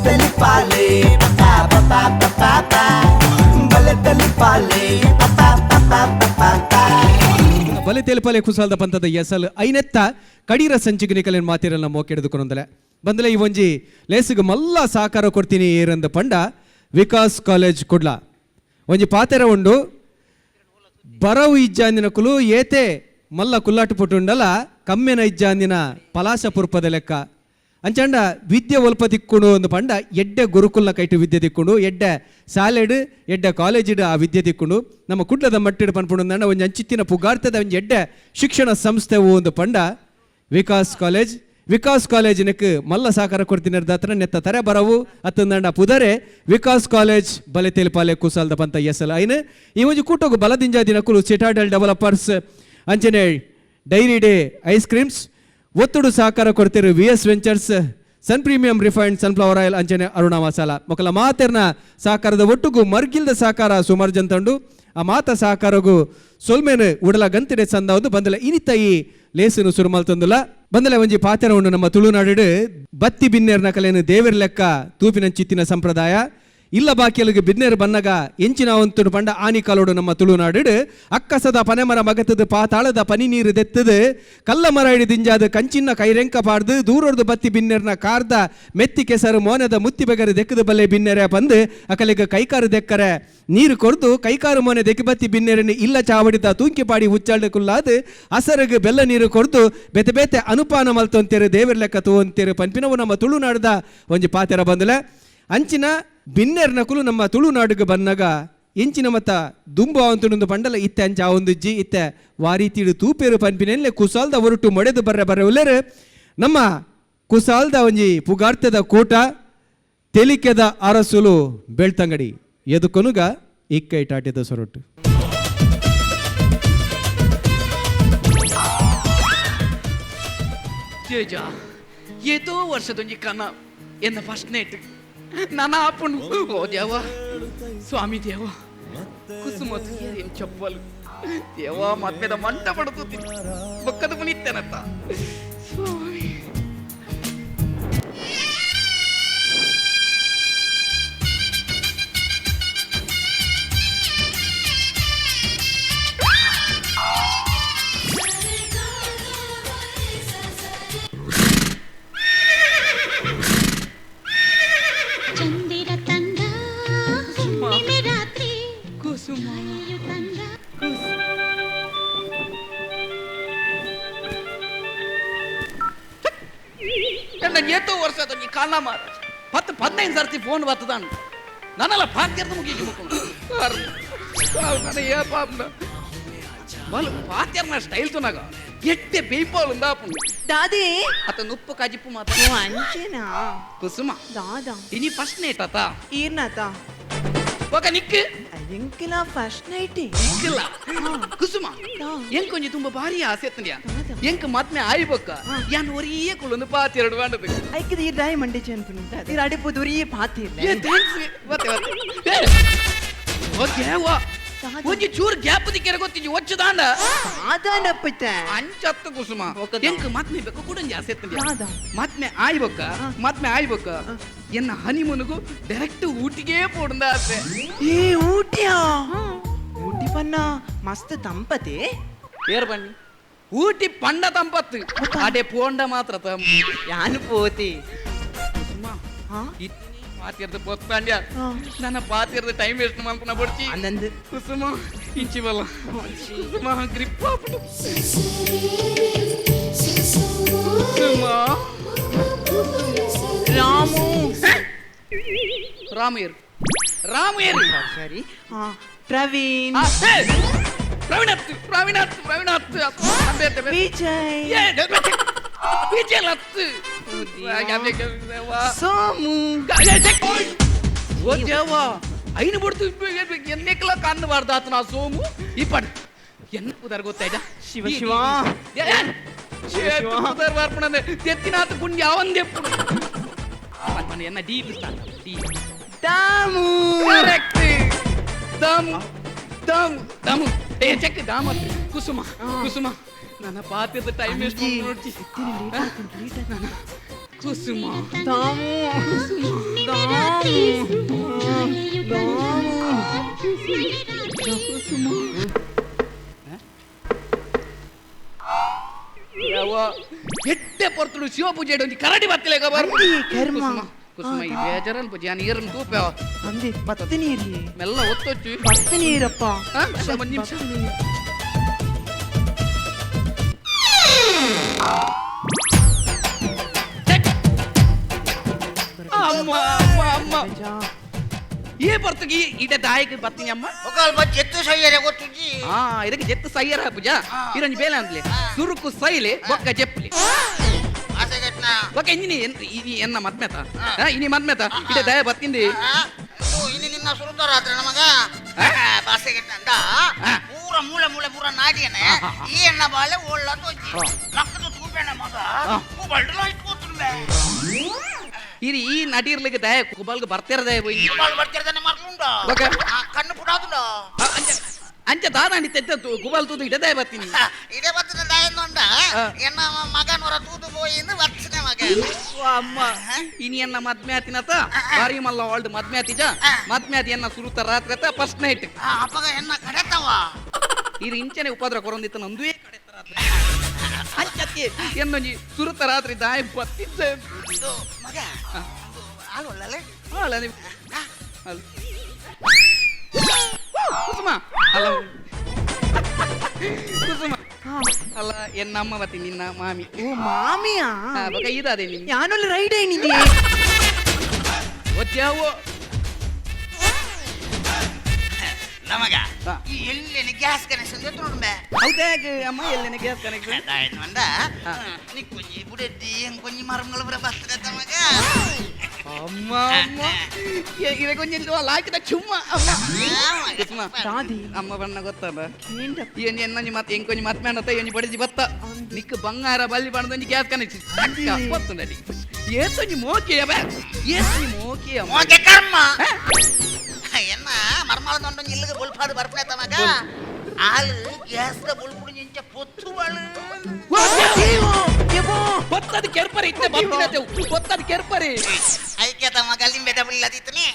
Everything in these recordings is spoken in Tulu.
ತೆಲಿಪಾಲೆ ಪಾ ಪಾ ಪಾ ಪಾ ಪಾ, ಬಲೆ ತೆಲಿಪಾಲೆ ಪಾ ಪಾ ಪಾ ಪಾ ಪಾ. ಬಲೆ ತೇಲ್ಪಾಲೆ ಕುಸಾಲ್ದ ಪಂತದ ಎಸಲ್ ಐನೆತ್ತ ಕಡೀರ ಸಂಚಿಗೆ ನಿಕಲೇನ್ ಮಾತಿರಲ್ಲ ಮೋಕೆಡ್ದುಕೊಂದಲೆ ಬಂದಲೆ ಈ ಒಂಜಿ ಲೇಸಿಗೆ ಮಲ್ಲ ಸಹಕಾರ ಕೊಡ್ತೀನಿ ಏರಂದ ಪಂಡ ವಿಕಾಸ್ ಕಾಲೇಜ್ ಕುಡ್ಲ. ಒಂಜಿ ಪಾತೆರ ಉಂಡು, ಬರವು ಇಜ್ಜಾಂದಿನ ಕುಲು ಏತೆ ಮಲ್ಲ ಕುಲ್ಲಾಟು ಪುಟ್ಟುಂಡಲ ಕಮ್ಮೆನ ಇಜ್ಜಾಂದಿನ ಪಲಾಸ ಪುರ್ಪದ ಲೆಕ್ಕ. ಅಂಚಂಡ ವಿದ್ಯೆ ಒಲ್ಪ ತಿಕ್ಕುಂಡು ಒಂದು ಪಂಡ ಎಡ್ಡೆ ಗುರುಕುಲ್ನ ಕೈಟು ವಿದ್ಯೆ ತಿಕ್ಕುಂಡು, ಎಡ್ಡೆ ಶಾಲೆಡ್ ಎಡ್ಡೆ ಕಾಲೇಜಿಡ್ ಆ ವಿದ್ಯೆ ತಿಕ್ಕುಂಡು. ನಮ್ಮ ಕುಡ್ಲದ ಮಟ್ಟಿಡ್ ಪನ್ಪುಂಡು ಒಂಜಿ ಅಂಚಿತ್ತಿನ ಪುಗಾರ್ತದ ಒಂಜಿ ಎಡ್ಡೆ ಶಿಕ್ಷಣ ಸಂಸ್ಥೆ ಒಂದು ಪಂಡ ವಿಕಾಸ್ ಕಾಲೇಜ್. ವಿಕಾಸ್ ಕಾಲೇಜಿನಕ್ಕೆ ಮಲ್ಲ ಸಹಕಾರ ಕೊಡ್ತೀನಿ ದಾತ್ರ ನೆತ್ತ ತರೆ ಬರವು ಅತ್ತಂದಂಡ ಪುದರೆ ವಿಕಾಸ್ ಕಾಲೇಜ್ ಬಲೆ ತೆಲಿಪಾಲೆ ಕುಸಾಲ್ದ ಪಂತ ಎಸ್ ಎಲ್ ಐನ್. ಈ ಒಂಜಿ ಕೂಟಗು ಬಲದಿಂಜ ದಿನಕುಲು ಸಿಟಾಡೆಲ್ ಡೆವಲಪರ್ಸ್ ಅಂಚನೆ ಡೈರಿ ಡೇ ಐಸ್ ಕ್ರೀಮ್ಸ್ ಒತ್ತುಡು ಸಹಕಾರ ಕೊಡ್ತಿರು V S ventures, sun premium refined sunflower oil ಅಂಚನೆ ಅರುಣ ಮಸಾಲ ಮೊಕಲ ಮಾತೆರ್ನ ಸಹಕಾರದ ಒಟ್ಟುಗು ಮರ್ಗಿಲ್ದ ಸಹಕಾರ ಸುಮಾರು ಜನ ತಂಡು. ಆ ಮಾತ ಸಹಕಾರಗು ಸೊಲ್ಮೇನು ಉಡಲ ಗಂತಿಡೆ ಸಂದಾವುದು ಬಂದಲ ಇನಿತ ಈ ಲೇಸುನು ಸುರುಮಲ್ ತಂದುಲ. ಬಂದಲೆ ಒಂಜಿ ಪಾತೆರ ಉಂಡು, ನಮ್ಮ ತುಳುನಾಡು ಬತ್ತಿ ಬಿನ್ನೇರ್ನ ಕಲೆಯನ್ನು ದೇವರ ಲೆಕ್ಕ ತೂಪಿನಂಚಿತ್ತಿನ ಸಂಪ್ರದಾಯ. ಇಲ್ಲ ಬಾಕಿಯಲಿಗೆ ಬಿನ್ನೇರು ಬನ್ನಗ ಎಂಚಿನ ಒಂತುಡು ಪಂಡ ಆನಿ ಕಾಲೋಡು ನಮ್ಮ ತುಳುನಾಡು ಅಕ್ಕಸದ ಪನೆಮರ ಮಗತದ ಪಾತಾಳದ ಪನಿ ನೀರು ದೆತ್ತದು ಕಲ್ಲ ಮರ ಹಿಡಿ ದಿಂಜಾದ ಕಂಚಿನ ಕೈರೆಂಕ ಪಾಡ್ದು ದೂರೊರ್ದು ಬತ್ತಿ ಬಿನ್ನೇರ್ನ ಕಾರ್ದ ಮೆತ್ತಿ ಕೆಸರು ಮೋನದ ಮುತ್ತಿ ಬೆಗರು ದೆಕ್ಕದ ಬಲ್ಲೆ ಬಿನ್ನೆರೆ ಬಂದು ಅಕಲಿಗೆ ಕೈಕಾರು ದೆಕ್ಕರೆ ನೀರು ಕೊರ್ದು ಕೈಕಾರು ಮೋನೆ ದೆಕ್ಕಿ ಬತ್ತಿ ಬಿನ್ನೆರನ್ನು ಇಲ್ಲ ಚಾವಡಿದ ತೂಂಕಿ ಪಾಡಿ ಉಚ್ಚಾಳ್ದ ಕುಲ್ಲಾದು ಅಸರಗ್ ಬೆಲ್ಲ ನೀರು ಕೊರ್ದು ಬೇತೆ ಬೇತೆ ಅನುಪಾನ ಮಲ್ತೊಂತೇರು ದೇವರ ಲೆಕ್ಕ ತೂವಂತೇರು ಪನ್ಪಿನವು ನಮ್ಮ ತುಳುನಾಡದ ಒಂಜಿ ಪಾತೆರ ಬಂದಲೆ. ಅಂಚಿನ ಬಿನ್ನೆರ್ನಕುಲು ನಮ್ಮ ತುಳುನಾಡಿಗೆ ಬನ್ನಗ ಎಂಚಿನ ಮತ್ತ ದುಂಬು ಅವಂತುಂಡು ಪಂಡಲ ಇತ್ತೆ ಅಂಚ ಅವಂದುಜ್ಜಿ ಇತ್ತೆ ವಾರೀತಿಡು ತೂಪೇರು ಪನ್ಪಿನೆಲ್ಲೆ ಕುಸಾಲ್ದ ಒರಟು ಮೊಡೆದು ಬರ್ರೆ ಬರ್ರೆ ಉಲ್ಲೇರು. ನಮ್ಮ ಕುಸಾಲ್ದ ಒಂಜಿ ಪುಗಾರ್ತದ ಕೂಟ ತೆಲಿಕೆದ ಅರಸುಲು ಬೆಳ್ತಂಗಡಿ ಎದುಕೊನುಗ ಇಕ್ಕೈ ಟಾಟಿದ ಸೊರಟು. ತೇಜ ಏತೋ ವರ್ಷದೊಂಜಿ ಕನ ಎನ್ನ ಫಸ್ಟ್ ನೈಟ್ ನನ್ನ ಆಪುಂಡು. ಓ ದೇವ, ಸ್ವಾಮಿ ದೇವ, ಕುಸುಮ ಏನ್ ಚಪ್ಪಲು ದೇವ ಮದ್ಮೆದ ಮಂಟ ಪಡ್ತು ಬೊಕ್ಕದ ಮುನಿತ್ತೇನತ್ತ ಸ್ವಾಮಿ. ಚಂದಿರ ತಂದ ಹುಣ್ಣಿಮೆ ರಾತ್ರಿ ಕುಸುಮ ತಾಯಿಯು ತಂದ. ನನ್ನ ಏತೋ ವರ್ಷದೊಂಜಿ ಕಾಣ ಮಾರ 10 15 ಸರ್ತಿ ಫೋನ್ ಬರ್ತದಾನು ನನ್ನಲ್ಲ ಪಾತ್ಯರ್ದ ಮುಗಿಗೆ ಮುಕ್ಕೊಂಡು ನನ್ನ ಏ ಪಾಪ್ನ ಬಲು ಪಾತ್ಯರ್ನ ಸ್ಟೈಲ್ ತುನಾಗ ಎಟ್ಟೆ ಬೇಯ್ಪಾಲು ಆಪುಂಡು. ದಾದಿ. ಅತ ನುಪ್ಪು ಕಜಿಪ್ಪು ಮಾತ. ಓ ಅಂಚೆನಾ? ಕುಸುಮ. ದಾದಾ? ಇನಿ ಫಸ್ಟ್ ನೈಟ್ ಆತ. ಈರ್ನಾತ. ఒక ನಿಕ್. ಎಂಕಿಲ ಫಸ್ಟ್ ನೈಟ್. ನಿಕ್ಕಿಲ್ಲ ಕುಸುಮ, ಎಂಕ್ ಒಂಜಿ ತುಂಬಾ ಭಾರಿ ಆಸೆ ಎತ್ತಂದ್ಯಾ. ಎಂಕ್ ಮದ್ಮೆ ಆಯ್ಬೊಕ್ಕ ಯಾನ್ ಒರಿಯೇ ಕುಳ್ಳೊಂದು ಪಾತಿ ಎರಡು ಬಾಂಡದು. ಐಕಿದ ಈ ಡೈ ಮಂಡಿ ಚನ್ಪುನಿ ಈರ್ ಅಡಿಪು ಒರಿಯೇ ಪಾತಿ ಇಲ್ಲ. ಏ thanks, ಮತ್ತೆ ಮತ್ತೆ ಓಕೆ ವಾ ಒಂಜಿ ಚೂರು ಗ್ಯಾಪ್ ದಿಕ್ಕೆರೆ ಗೊತ್ತಿಜಿ ಒಚ್ಚದಾಂಡ. ದಾದಾನಪ್ಪತ್ತೆ. ಅಂಚತ್ತು ಕುಸುಮ, ಎಂಕ್ ಮದ್ಮೆ ಬೇಕು ಕೂಡ ಆಸೆ ಎತ್ತಂದ್ಯಾ. ದಾದಾ? ಮದ್ಮೆ ಆಯ್ಬೊಕ್ಕ, ಮದ್ಮೆ ಆಯ್ಬೊಕ್ಕ ಎನ್ನ ಹನಿಮೂನ್ಗು ಡೈರೆಕ್ಟ್ ಊಟಿಗೇ ಪೋಡುಂದ ಆಸೆ. ಏ ಊಟಿಯಾ? ಊಟಿ ಪನ್ನ ಮಸ್ತ್ ತಂಪತೆ. ಏರ್ ಬನ್ನಿ ಊಟಿ ಪಂಡ ತಂಪತ್ತು, ಅಡೆ ಪೋಂಡ ಮಾತ್ರ ತಂಪು. ಯಾನು ಪೋತಿ. ಕುಸುಮ. ಹಾ? ಪಾತಿರ್ದ ಪೊತ್ತಾಂಡ್ಯ. ಹಾ. ನನ್ನ ಪಾತಿರ್ದ ಟೈಮ್ ವೇಸ್ಟ್ ಮಲ್ಪನ ಬೊಡ್ಚಿ. ಆನಂದ್. ಕುಸುಮ ಇಂಚಿ ಬಲ್ಲ ಕುಸುಮ, ಗ್ರಿಪ್ ಆಪುಂಡು ಕುಸುಮ. ರಾಮು. ರಾಮು ಏರು, ರಾಮು ಏರು. ಸರಿ, ಹಾ, ಪ್ರವೀಣ್. ಆ, ಏ, ಪ್ರವೀಣ್ ಪ್ರವೀಣ್ ಪ್ರವೀಣ್ ಅತ್ತು. ವಿಜಯ್. ವಿಜಯ್ ಅತ್ತು. ಸೋಮು. ಓ ದೇವ, ಐನು ಬಡ್ದು ಎನ್ನೆಕ್ಲ ಕಣ್ಣು ಬಾರ್ದಾತ ನಾ ಸೋಮು ಇಪ್ಪಡು ಎನ್ನ ಪುದರ್ ಗೊತ್ತಾಯ್ತಾ? ಶಿವ ಶಿವ. ಶಿವ. ಪುದರ್ ಬರ್ಪಣಂದೆ ತೆತ್ತಿನಾತ ಗುಂಡಿ ಯಾವಂದೆಪ್ಪುಡು ಪನ್ ಎನ್ನ deep start deep. Damu. Correct, Damu Damu Damu. ಏ ಚೆಕ್ ದಾಮು ಅತ್ತು. ಕುಸುಮ ಕುಸುಮ, ನನ್ನ ಪಾತ್ರದ ಟೈಮ್ ಎಷ್ಟು ನೋಡ್ತಿ ಕುಸುಮ. ದಾಮು. ಹುಣ್ಣಿಮೆ ನಾಳೆಯು ತಂದ ಹುಣ್ಣಿಮೆ ರಾತ್ರಿ. ಯಾವ ಎಟ್ಟೆ ಪೊರ್ತುಡು ಶಿವ ಪೂಜೆ ಒಂಜಿ ಕರಡಿ ಬತ್ತಲೆ ಗಬರ್. ಅಂದಿ, ಕರ್ಮ. ಕುಸುಮ ಕುಸುಮ ಈ ಬೇಜಾರನ್ ಪೂಜೆ ಯಾನ್ ಏರ್ನ್ ತೂಪೆ. ಅಂದಿ ಬತ್ತ ನೀರಿ. ಮೆಲ್ಲ ಒತ್ತೊಚ್ಚು. ಬತ್ತ ನೀರಪ್ಪ. ಆ, ಒಂದ್ ನಿಮಿಷ. ಛೆ! ಅಮ್ಮ ಅಮ್ಮ ಅಮ್ಮ ಈ ಪೊರ್ತುಗಿ ಇಡ ದಾಯಿಗೆ ಬತ್ತೀನಿ ಅಮ್ಮ. ఒకళ్ళు బచ్చి ఎత్తు సయ్యరే ಗೊತ್ತುಜಿ. ಆ ಇದಕ್ಕೆ ಜೆತ್ತು ಸೈಯರ ಪೂಜಾ ಇರಂಜಿ ಬೇಲೆ ಅಂತಲೆ ಸುರುಕು ಸೈಲೆ ಬೊಕ್ಕ ಜೆಪ್ಲಿ. ಆಸೆಗಟ್ನ. ಬೊಕ್ಕ ಇಂಜಿನಿ ಇನಿ ಎನ್ನ ಮದ್ಮೆತ ಇನಿ ಮದ್ಮೆತ ಇಡ ದಯ ಬತ್ತಿಂದಿ. ಇನಿ ನಿನ್ನ ಸುರುತ ರಾತ್ರಿ ನಮಗ ಬಾಸೆಗಟ್ಟ ಪೂರ ಮೂಲೆ ಮೂಲೆ ಪೂರ ನಾಡಿಯನೆ ಈ ಎಣ್ಣ ಬಾಳೆ ಓಳ್ಳ ತೋಜಿ ಲಕ್ಕದ ತೂಪೆಣ ಮಗ ಬಲ್ಡಲ ಇಟ್ಕೋತುಂಬೆ. ಇರಿ ಈ ನಡೀರ್ಲಿಕ್ಕೆ ದಯ ಕುಬಲ್ಗೆ ಬರ್ತಿರ ದಯ ಪೋಯಿ. ಕುಬಾಲ್ ಬರ್ತಿರ್ತಾನೆ ಮರ್ಲುಂಡ. ಬೊಕ್ಕ? ಕಣ್ಣು ಪುಡಾದುಂಡ. ಅಂಚ ದಾದಾಂಡಿ ತೆತ್ತ ಕುಬಲ್ ತೂದು ಇಡ ದಯ ಬತ್ತೀನಿ. ಇದೇ ಬತ್ತಿನ ದಾಯಂದೊಂಡ ಎನ್ನ ಮಗನವರ ತೂದು ಪೋಯಿಂದು ವತ್ಸನೆ ಮಗ. ಅಮ್ಮ ಇನಿ ಎನ್ನ ಮದ್ಮೆ ಆತಿನತ ಬಾರಿ ಮಲ್ಲ ಓಲ್ಡ್ ಮದ್ಮೆ ಆತಿಜ ಮದ್ಮೆ ಆತಿ ಎನ್ನ ಸುರುತ ರಾತ್ರಿ ಆತ ಫಸ್ಟ್ ನೈಟ್. ಅಪ್ಪಗ ಎನ್ನ ಕಡೆತವ. ಇದು ಇಂಚನೆ ಉಪದ್ರ ಕೊರೊಂದಿತ್ತ ನಂದುವೇ ಕಡೆತ ರಾತ್ರಿ ಅಂಚಕ್ಕೆ ಎನ್ನೊಂಜಿ ಸುರುತ ರಾತ್ರಿ ದಾಯ ಬತ್ತಿದ್ದ. ಇದು ಮಗ ಹಾಲು ಒಳ್ಳಲೆ. ಅಲ್ಲ ನೀವು ಅಲ್ಲ ಕುಸುಮ ಅಲ್ಲ ಕುಸುಮ ಅಲ್ಲ ಎನ್ನ ಅಮ್ಮ ಬತ್ತಿ ನಿನ್ನ ಮಾಮಿ. ಓ ಮಾಮಿಯಾ. ಬೊಕ ಇದಾದೆ ನಿನ್ನ ಯಾನೊಲ್ಲ ರೈಡ್ ಏನಿದೆ. ಒತ್ಯಾವೋ. ನಮಗ ಈ ಎಲ್ಲೇನೆ ಗ್ಯಾಸ್ ಕನೆಕ್ಷನ್ ನೋಡುಂಬೆ. ಹೌದಾಗ ಅಮ್ಮ ಎಲ್ಲೇನೆ ಗ್ಯಾಸ್ ಕನೆಕ್ಷನ್. ದಾಯನ್ ನೀ ಕೊಂಜಿ ಬುಡೆದ್ದಿ ಹೆಂಗ್ ಕೊಂಜಿ ಮರಮಗಳು ಬರ ಬರ್ತದೆ ಮಗ. ಅಮ್ಮ ಅಮ್ಮ ಇವೆ ಕೊಂಜಿ ಲಾಕಿದ ಚುಮ್ಮ ಅಮ್ಮ ಕುಸುಮ. ದಾದಿ. ಅಮ್ಮ ಬಣ್ಣ ಗೊತ್ತಲ್ಲ. ಏಂಡಪ್ಪ? ಏನ್ ಎನ್ನೊಂಜಿ ಮತ್ತೆ ಎಂಕೊಂಜಿ ಮತ್ ಮೇಣತ್ತ ಎಂಜಿ ಬಡಿಜಿ ಬತ್ತ ನಿಕ್ ಬಂಗಾರ ಬಲ್ಲಿ ಬಣ್ಣದೊಂಜಿ ಗ್ಯಾಸ್ ಕನೆಕ್ಷನ್ ಗೊತ್ತುಂಡಲಿ ಏತೊಂಜಿ ಮೋಕೆ ಅಬ ಏತೊಂಜಿ ಮೋಕೆ ಅಮ್ಮ. ಮೋಕೆ ಕರ್ಮ ಎನ್ನ ಮರ್ಮಾಳ ದೊಂಡೊಂಜಿ ಇಲ್ಲಿಗೆ ಬುಲ್ಪಾಡು ಬರ್ಪಣೆ ಮಗ ಆಲು ಗ್ಯಾಸ್ the ಬುಲ್ಪುಡು ನಿಂಚ ಪೊತ್ತು ಬಾಳು. ಗೊತ್ತದ ಕೆರ್ಪರಿ ಇತ್ತೆ ಬತ್ತಿನತೆ ಗೊತ್ತದ ಕೆರ್ಪರಿ. ಐಕ್ಯತ ಮಗ ಲಿಂಬೆ ಡಬಲ್ ಅದಿತ್ತನೆ.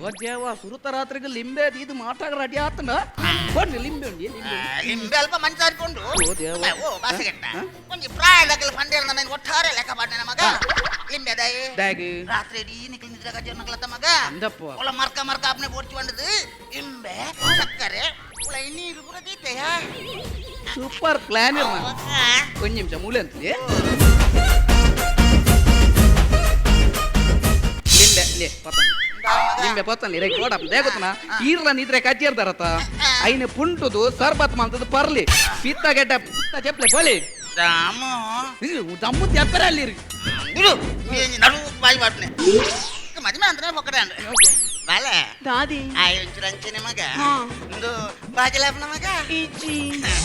ಓ ಸುರುತ ರಾತ್ರಿಗೆ ಲಿಂಬೆ ಇದು ಮಾತಾಡ ರೆಡಿ ಆತನ ಬನ್ನಿ ಲಿಂಬೆ ಉಂಡಿ ಲಿಂಬೆ. ಲಿಂಬೆ ಅಲ್ಪ ಮಂಚಾಡ್ಕೊಂಡು. ಓ ದೇವ. ಓ ಬಾಸಿಗೆಟ್ಟ ಒಂಜಿ ಪ್ರಾಯದಕಲ್ ಪಂಡೇರ್ ನನ್ನ ಒಟ್ಟಾರೆ ಲೆಕ್ಕ ಪಾಡ್ನೆ ಮಗ ಲಿಂಬೆ ದಾಯಿ ದಾಗ್ ರಾತ್ರಿ ಇಡೀ ನಿಕ್ಲಿ ನಿದ್ರೆ ಗಜನಕಲತ್ತ ಮಗ. ಅಂದಪ್ಪ. ಒಳ ಮರ್ಕ ಮರ್ಕ ಅಪ್ನೆ ಬೋಡ್ಚಿ ಬಂದದು ಇಂಬೆ ಸಕ್ಕರೆ ಉಳ ನೀರು ಪೂರ ದೀತೆಯ. ಸೂಪರ್ ಪ್ಲಾನ್ ಇರ್ನ ಒಂದ್ ನಿಮಿಷ ಮೂಲೆ ಅಂತಲಿ ಲಿಂಬೆ ಲೇ ಪತನ್ ಲಿಂಬೆ ಪತನ್ ಇರೇ ಕೋಡಪ್ಪ ದೇಗೊತ್ತನ ಈರ್ಲ ನಿದ್ರೆ ಕಜ್ಜಿರ್ದಾರತ ಐನ ಪುಂಟುದು ಸರ್ಬತ್ ಮಂತದ ಪರ್ಲಿ ಪಿತ್ತ ಗೆಡ್ಡ ಪಿತ್ತ ಚೆಪ್ಲೆ ಬಲಿ ರಾಮ ದಮ್ಮು ತೆಪ್ಪರ ಅಲ್ಲಿ ಗುರು ನಡು ಬಾಯಿ ಬಾಟ್ನೆ ಮದುವೆ ಅಂದ್ರೆ ಪೊಕ್ಕಡೆ ಬಾಲೆ. ದಾದಿ. ಆಯ್ ಒಂಚೂರು ಅಂಚನೆ ಮಗ ಒಂದು ಬಾಜಲಾಪ್ನ ಮಗ. ಇಜ್ಜಿ.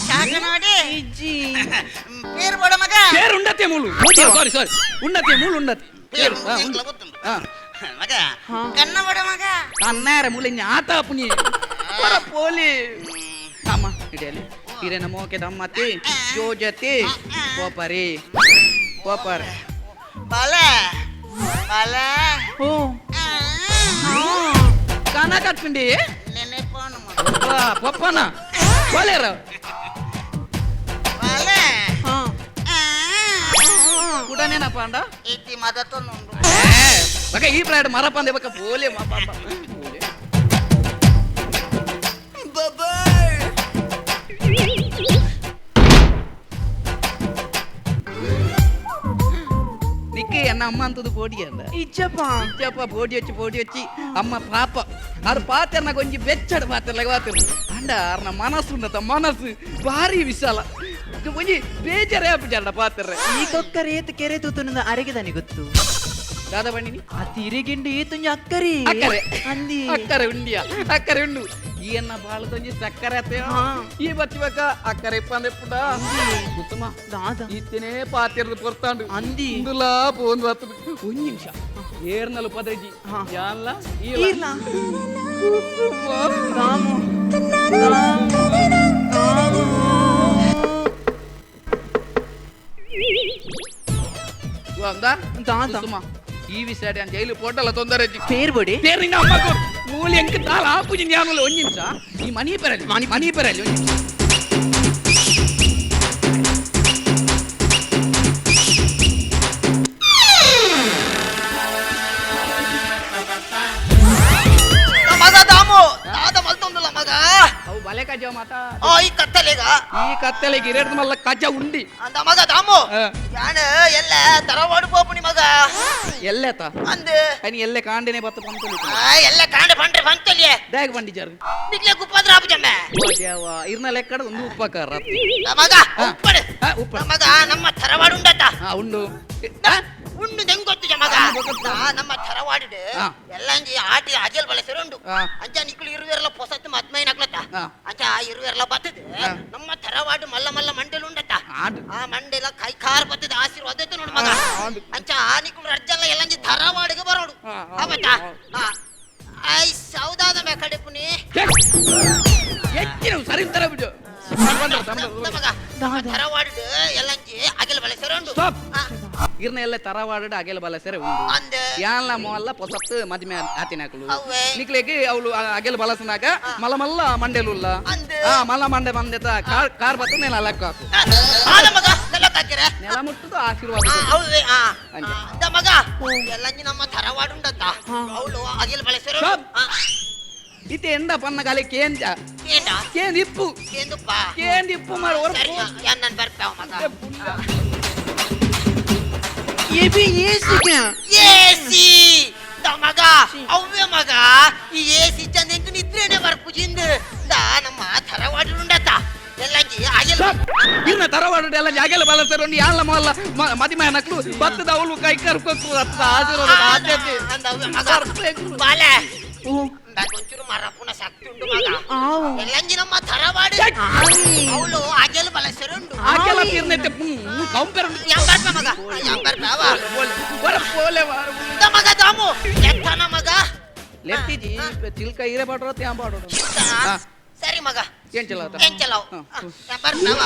ಶಾಖ ನೋಡಿ. ಇಜ್ಜಿ. ಪೇರು ಬೋಡ ಮಗ. ಪೇರು ಉಂಡತೆ ಮೂಲು ಸಾರಿ ಸಾರಿ ಉಂಡತೆ ಮೂಲು ಉಂಡತೆ ಪೇರು ಗೊತ್ತುಂಟು ಮಗ. ಕನ್ನ ಬೋಡ ಮಗ. ಕನ್ನಾರ ಮೂಲೆ ಆತ ಪುನಿ ಬರ ಪೋಲಿ ಅಮ್ಮ ಇಡಿಯಲಿ ಹಿರೇನ ಮೋಕೆ ದಮ್ಮತಿ ಜೋಜತಿ ಪೋಪರಿ ಪೋಪರಿ ಬಾಲೆ ಬಾಲೆ. ಓ ಕನ ಕಟ್ಕೊಂಡಿ ನೆನೆಪಾನು ಪಪ್ಪನ పోలేರ ಬಾಲೆ. ಕೂಡನೇನಪ್ಪ ಅಂಡ ಇತಿ ಮದತೊಂದುಂಡು. ಬಕ ಈ ಪ್ರಾಯಡ್ ಮರಪಂದೆ ಬಕ ಪೋಲೆ ಪೋಲೆ. ನಿಕ್ಕೆ ಎನ್ನ ಅಮ್ಮ ಅಂತದು ಪೋಡಿ ಅಂದ. ಇಜ್ಜಪ್ಪ. ಇಜ್ಜಪ್ಪ ಪೋಡಿ ವಚ್ಚಿ ಪೋಡಿ ವಚ್ಚಿ ಅಮ್ಮ ಪಾಪ ಅದು ಪಾತೆರ್ನ ಕೊಂಚ ಬೆಚ್ಚಡು ಪಾತೆರ್ಲಾಗ ಪಾತೆರ್ ಅಂಡ ಅರ್ನ ಮನಸ್ಸು ಉಂಡತ ಮನಸ್ಸು ಭಾರಿ ವಿಶಾಲ ಒಂಜಿ ಬೇಜಾರೇ ಆಪಿಜಾರಡ ಪಾತೆರ್ರೆ. ಈ ಕೊಕ್ಕರೆ ಏತು ಕೆರೆ ತೂತುನ ಅರೆಗೆದಾನೆ ಗೊತ್ತು. ದಾದಾ ಬಣ್ಣಿನಿ ಆ ತಿರಿಗಿಂಡು ಏತುಂಜಿ ಅಕ್ಕರಿ. ಅಕ್ಕರೆ. ಅಂದಿ. ಅಕ್ಕರೆ ಉಂಡಿಯ ಅಕ್ಕರೆ ಉಂಡು ಈ ಎನ್ನ ಬಾಳದೊಂಜಿ ಸಕ್ಕರೆ ಆತೆ ಈ ಬಚ್ಚಿಬಕ ಅಕ್ಕರೆ ಇಪ್ಪಂದೆ ಪುಡ ಕುಸುಮ. ದಾದ. ಇತ್ತನೇ ಪಾತೆರ್ದು ಪೊರ್ತಾಂಡು ಅಂದಿ. ಇಂದುಲಾ ಪೋಂದು ಬರ್ತದೆ ಒಂದ್ ನಿಮಿಷ ಏರ್ನಲು ಪದಜಿ ಯಾನ್ಲ ಈರ್ಲ. ಕುಸುಮ. ರಾಮು ರಾಮು ರಾಮು. ಅಂದ ದಾದ. ಕುಸುಮ ಈ ವಿಷಯ ಜೈಲು ಪೋಟಲ ತೊಂದರೆ ಪೇರ್ ಬೊಡಿ ಪೇರು ನಿನ್ನ ಅಮ್ಮಗೂ ಮೂಲೆ ಎಂಕ್ ತಾಳ ಆಪುಜಿ ಜ್ಞಾನಲ ಒಂಜಿ ನಿಮಿಷ ಈ ಮನಿ ಪೆರಲಿ ಮನಿ ಮನಿ ಪೆರಲಿ ಒಂಜಿ ನಿಮಿಷ. ಮಗ ದಾಮು ದಾದ ಮಲ್ತೊಂದುಲ್ಲ ಮಗ ಅವು ಬಲೆ ಕಜ ಮಾತ ಆ ಈ ಕತ್ತಲೆಗ ಈ ಕತ್ತಲೆಗೆ ಇರೇಡ್ದು ಮಲ್ಲ ಕಜ ಉಂಡಿ ಅಂದ ಮಗ ದಾಮು ಆ. ಯಾನ ಎಲ್ಲ ತರವಾಡು ಪೋಪುನಿ ಮಗ ಎಲ್ಲೇತ ಅಂದ್ ಕನಿ ಎಲ್ಲೆ ಕಾಂಡಿನೇ ಬತ್ತ ಪಂತಲಿ ಆ, ಎಲ್ಲ ಕಾಂಡ ಪಂಡ್ರೆ ಪಂತಲಿಯೇ ದಾಗ್ ಬಂಡಿಜಾರು ನಿಕ್ಲೆ ಗುಪ್ಪದ್ರ ಆಪುಜಮ್ಮೆ ಓ ದೇವ ಇರ್ನ ಲೆಕ್ಕಡ ಒಂದು ಉಪಕಾರ ಮಗ ಆ. ಉಪ್ಪಡು ಆ, ಉಪ್ಪಡು. ಮಗ ನಮ್ಮ ತರವಾಡು ಉಂಡತ್ತ ಹಾ ಉಂಡು ಉಂಡು ದೆಂಗೊತ್ತು ಮಗ ನಮ್ಮ ತರವಾಡಿಡು ಆ. ಎಲ್ಲಂಜಿ ಆಟಿ ಅಜಲ್ ಬಳಸರು ಉಂಡು ಆ. ಅಂಚ ನಿಕ್ಲು ಇರುವೆರ್ಲ ಪೊಸತ್ತು ಮದ್ಮೈನಕ್ಲತ್ತ ಆ. ಅಂಚ ಆ ಇರುವೆರ್ಲ ಬತ್ತದ ಆ. ನಮ್ಮ ತರವಾಡು ಮಲ್ಲ ಮಲ್ಲ ಮಂಡೆಲು ಉಂಡತ್ತ ಆಂಡು. ಆ ಮಂಡೆಲ ಕೈ ಕಾರ್ ಬತ್ತದ ಆಶೀರ್ವಾದ ಇತ್ತು ನೋಡು ಮಗ ಆಂಡು. ಅಂಚ ಆ ನಿಕ್ಲು ರಜ್ಜಲ್ಲ ಎಲ್ಲಂಜಿ ತರವಾಡಿಗೆ ಬರೋಡು ಆ, ಆ, ಅವತ್ತ ಆ. I ಸೌದಾದ ಮೇ ಕಡೆಪುನಿ ಹೆಚ್ಚಿನ ಸರಿ ತರ ಬಿಡು ಮಗ ತರವಾಡಿಡು ಎಲ್ಲಂಜಿ ಅಗಿಲ ಬಳಸರು ಉಂಡು ಸ್ಟಾಪ್ ಆ, ಇರ್ನ ಎಲ್ಲ ತರವಾಡ ಅಗೆಲ ಬಲ ಸೆರೆ ಉಂಡು ಅಂದ್ ಯಾನ್ಲ ಮೊಲ್ಲ ಪೊಸತ್ತು ಮದ್ಮೆ ಆತಿನಾಕಲು ಅವ್ವೆ. ನಿಕ್ಲೆಗೆ ಅವಳು ಅಗೆಲ ಬಲಸನಾಗ ಮಲ ಮಲ್ಲ ಮಂಡೆಲುಲ್ಲ ಅಂದ್. ಆ ಮಲ್ಲ ಮಂಡೆ ಬಂದೆತ ಕಾರ್ ಕಾರ್ ಬತ್ತ ನೆಲ ಲೆಕ್ಕ ಹಾಕು ಆದ ಮಗ ನೆಲಕ್ಕಾಕಿರ ನೆಲ ಮುಟ್ಟುದು ಆಶೀರ್ವಾದ ಆ, ಅವ್ವೆ, ಆ. ಅಂಚೆ. ಆ, ಅಂದ ಮಗ ಎಲ್ಲಂಜಿ ನಮ್ಮ ತರವಾಡು ಉಂಡತ್ತ ಅವಳು ಅಗಿಲ ಬಳಸರು ಸ್ಟಾಪ್. ಇತ್ತೆ ಎಂದ ಪನ್ನ ಗಾಲಿ ಕೇಂದ್ರ ಕೇಂಡ ಕೇಂದ್ರ ಇಪ್ಪು ಕೇಂದುಪ್ಪ ಕೇಂದ್ರ ಇಪ್ಪು ಮಾಡ ಸರಿ ಯಾನ್ ನನ್ ಬರ್ತಾವ ಮಗ ಎಬಿ ಏಸಿಗೆ ಏಸಿ the ಮಗ ಅವ್ವೆ ಮಗ ಈ ಏಸಿ ಚಂದ ಎಂಕ್ ನಿದ್ರೆನೆ ಬರ್ಪುಜಿಂದ್ the ನಮ್ಮ ತರವಾಡು ಉಂಡತ್ತ ಎಲ್ಲಂಜಿ ಅಗಿಲ ಇರ್ನ ತರವಾಡ ಎಲ್ಲ ಜಾಗೆಲ್ಲ ಬಲಸರು ಯಾನ್ಲ ಮೊಲ್ಲ ಮದಿಮಯ ನಕ್ಲು ಬತ್ತದ ಅವಳು ಕೈ ಕರ್ಕೊಕ್ಕು ಅತ್ತ ಆಶೀರ್ವಾದ ಆದ್ಯತೆ ಅಂದ ಅವ್ವೆ ಮಗ ಬಾಲೆ ಒಂಚೂರು ಮರಪುನ ಶಕ್ತಿ ಉಂಡು ಮಗ ಆವು. ಎಲ್ಲಂಜಿ ನಮ್ಮ ತರವಾಡು ಅವಳು ಅಗೆಲ್ ಬಳಸರುಂಡು ಆಕೆಲ್ಲ ತೀರ್ನೈತೆ ಕಂಪೇರ್ ಯಾನ್ ಬರ್ಪ ಮಗ ಯಾನ್ ಬರ್ಪ ಅವ ಬರ ಪೋಲೆ ವಾರ the ಮಗ ದಾಮು ಎತ್ತನ ಮಗ ಲೆತ್ತಿಜಿ ಚಿಲ್ಕ ಇರೆ ಪಾಡ್ರೋ ತ್ಯಾಂ ಪಾಡೋಡು ಆ, ಸರಿ ಮಗ ಏನ್ ಚಲಾತ ಏನ್ ಚಲಾವ್ ಹಾ. ಯಾನ್ ಬರ್ಪ ಅವ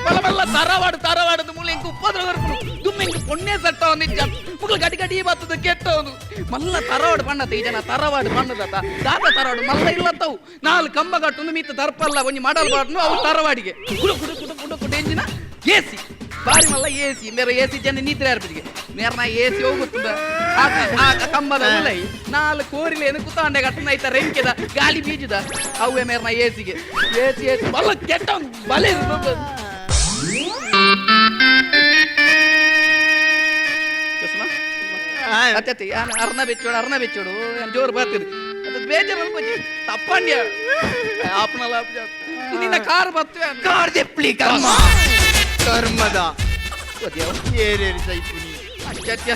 ಮಲ್ಲ ಮಲ್ಲ ತರವಾಡು ತರವಾಡದು ಮೂಲೆ ಇಂಕ ಉಪ್ಪದ್ರ ಬರ್ಪುನು ದುಮ್ಮ ಇಂಕ ಪೊಣ್ಣೆ ಸಟ್ಟ ನಿಜ ಮುಗ್ಲ ಗಡಿ ಗಡಿ ಬತ್ತದ ಕೆಟ್ಟವನು ಮಲ್ಲ ತರವಾಡು ಬಣ್ಣದ ಈ ಜನ ತರವಾಡು ಬಣ್ಣದತ್ತ ದಾತ ತರವಾಡು ಮಲ್ಲ ಇಲ್ಲತ್ತವು ನಾಲ್ ಕಂಬ ಕಟ್ಟುನು ಮೀತ ದರ್ಪಲ್ಲ ಒಂಜಿ ಮಾಡಲ್ ಬಾಟ್ನು ಅವು ತರವಾಡಿಗೆ ಕುಡು ಕುಡು ಕುಡು ಕುಡು ಕುಡು ಎಂಜಿನ ಏಸಿ ಬಾರಿ ಮಲ್ಲ ಏಸಿ ಮೇರೆ ಏಸಿ ಜನ ನಿದ್ರೆ ಅರ್ಪಿಗೆ ಮೇರ್ನ ಏಸಿ ಹೋಗುತ್ತದ ಆ ಆ ಕಂಬದ ಉಲೈ ನಾಲ್ ಕೋರಿಲೇನು ಕುತ್ತಾಂಡೆ ಕಟ್ಟುನ ಐತ ರೆಂಕೆದ ಗಾಳಿ ಬೀಜದ ಅವೇ ಮೇರ್ನ ಏಸಿಗೆ ಏಸಿ ಏಸಿ ಬಲ್ಲ ಕೆಟ್ಟ ಬಲೆ ಕುಸುಮ ಅತ್ತೆ ಯಾನ್ ಅರ್ನ ಬೆಚ್ಚೋಡು ಅರ್ನ ಬೆಚ್ಚೋಡು ಯಾನ್ ಜೋರು ಬರ್ತಿದ್ ಅದು ಬೇಜಾರು ಅನ್ಕೊಂಚಿ ತಪ್ಪಂಡ್ಯ ಆಪ್ನಲ್ಲ ನಿನ್ನ ಕಾರ್ ಬತ್ತು ಕಾರ್ ದೆಪ್ಲಿ ಕರ್ಮ ಕರ್ಮದ ದೇವ ಏರೇರಿ ಸೈಪುನಿ ಅಚ್ಚ